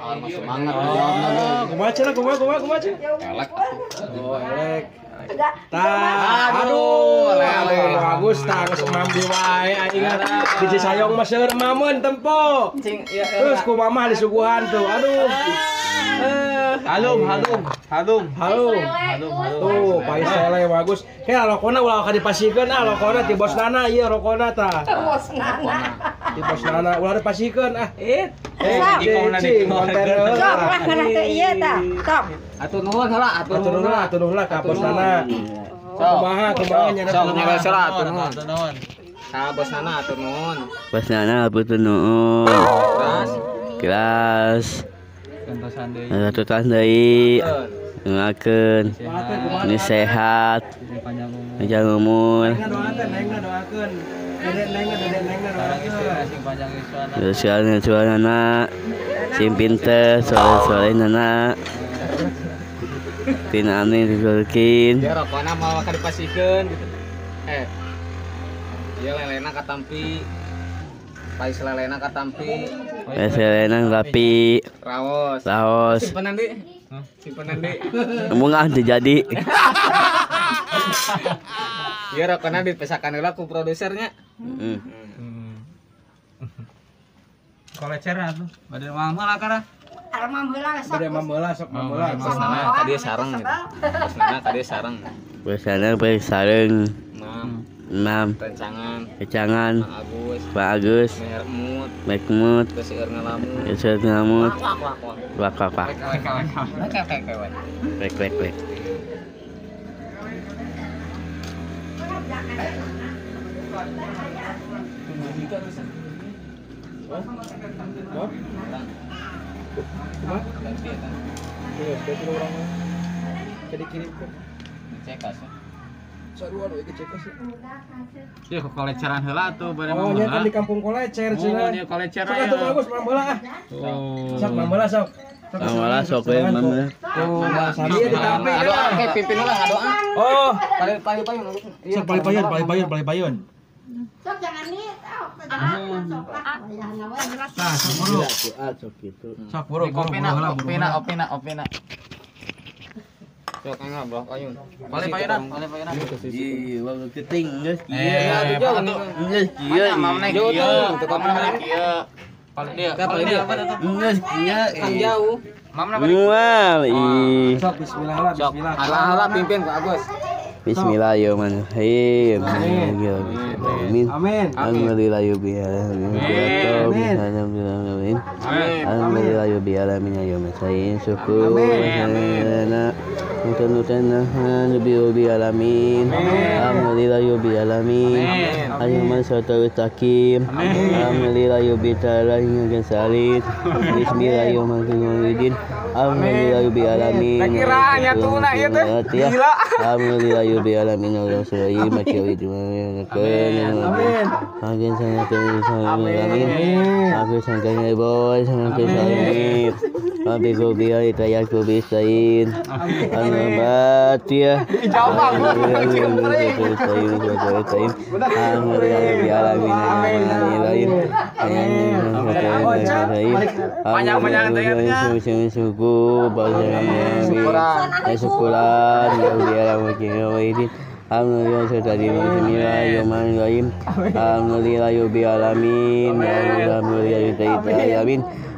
Sahur mah semangat. Kumaha cenah kumaha cenah? Elek. Oh, elek. Tah, aduh, lele bagus tah geus mambi wae aing di Cisayong mah seueur mameun tempo. Terus ku mamah disuguhan tuh. Aduh. Halum. Tuh, pais lele bagus. Kayak rokona ulah ka dipasikeun ah, rokona ti bos nana ieu rokona tah. Bos nana. Ti bos nana ulah dipasikeun ah. Eh, cing konten. Sok lah kana teh ieu tah. Sok. Atur nuhun heula, atur nuhun lah ka bos nana. Kumaha nya sok nyawa atur nuhun. Ka bos nana atur nuhun. Bos nana atur nuhun. Kelas. Entosan deui. Doakeun. Ini sehat. Panjang umur. Nengna doakeun. Dede nengna doakeun. Sing panjang yuswana. Yuswana sing pinter, soleh-soleh nana. Tina amin dibalikin. Ya rokona mau ka dipasikeun gitu. Ieu lelena katampi. Pais lelena katampi. Pais lelena rapi. Raos. Simpenan di. Simpenan di. Mungah teu jadi. Ieu rokona dipesakan heula ku produsernya. Heeh. Kolecer atuh. Bade mamah lah kara. Armam heula sok. Bade mamah heula sok mamah heula. Bosnana ka dieu sareng gitu. Bosnana ka dieu sareng. Bosnana bade sareng. 6. Rencangan. Pak Agus. Mekmut. Seueur ngalamut. Wak wak wak. Wek wek wek. Jadi kirim ke Cekas. Sarua we ke Cekas. Ieu ke koleceran heula atuh bade mah. Oh, nya kan di kampung Kolecer cenah. Oh, nya Kolecer aya. Sok atuh bagus mamah heula ah. Sok mamah heula sok. Mamah heula sok we mamah. Tuh, sami ditampi. Doa ke pimpin heula ngadoa. Oh, payun. Sok payun. Sok jangan nih, sok lah. Nah, sok buru. Sok gitu. Sok buru. Opina. Sok enggak blok ayun. Paling payunan. Ih, waktu keting geus kieu. Geus kieu. Mamna kieu, teu mamna kieu. Paling dia. Geus kieu. Kan jauh. Mamna balik. Mual ih. Sok bismillah lah, bismillah. Alah pimpin ku Agus. Bismillahirrahmanirrahim. Amin. Amin. Alhamdulillahirabbil alamin. Amin. Alhamdulillahirabbil alamin ya masain syukur. Amin. Alhamdulillahirabbil alamin. Alhamdulillahirabbil alamin. Ayyuhal siratal mustaqim. Alhamdulillahirabbil alamin. Bismillahirrahmanirrahim. Alhamdulillahirabbil alamin. Kiranya tuna ieu teh. Gila. Alhamdulillahirabbil alamin. Amin. Alhamdulillah.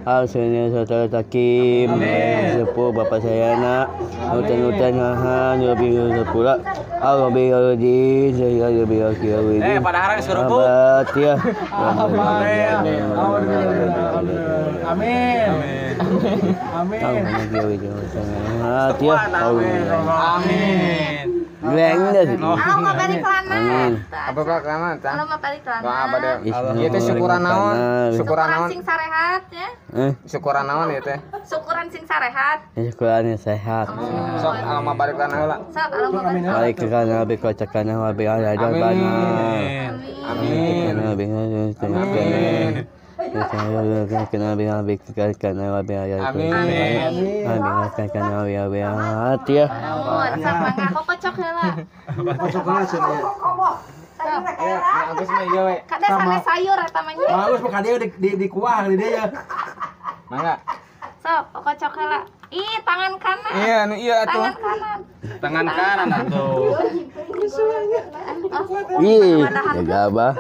Alhamdulillah sepuh bapak saya nak hutan-hutan hahan lebih sepula alhamdulillah saya lebih pada hari serupu ya. Amin. Amin. Amin. Amin. Apa Pak kelana? Kalau mah balik kelana. Ieu teh syukuran naon? Syukuran naon? Sing sarehat ya. Syukuran naon ieu teh? Syukuran sing sarehat. Syukuran sehat. Sok alama balik kelana heula. Sok alama balik kelana balik kocakana balik ada bana. Amin. Amin. Amin. Sayur eta mah. Bagus mah di kuah di dia ya. Mangga. Sok Sok, kocok heula. Ih, tangan kanan. Iya, nu iya atuh. Tangan kanan. Tangan kanan atuh. Ih, jaga abah.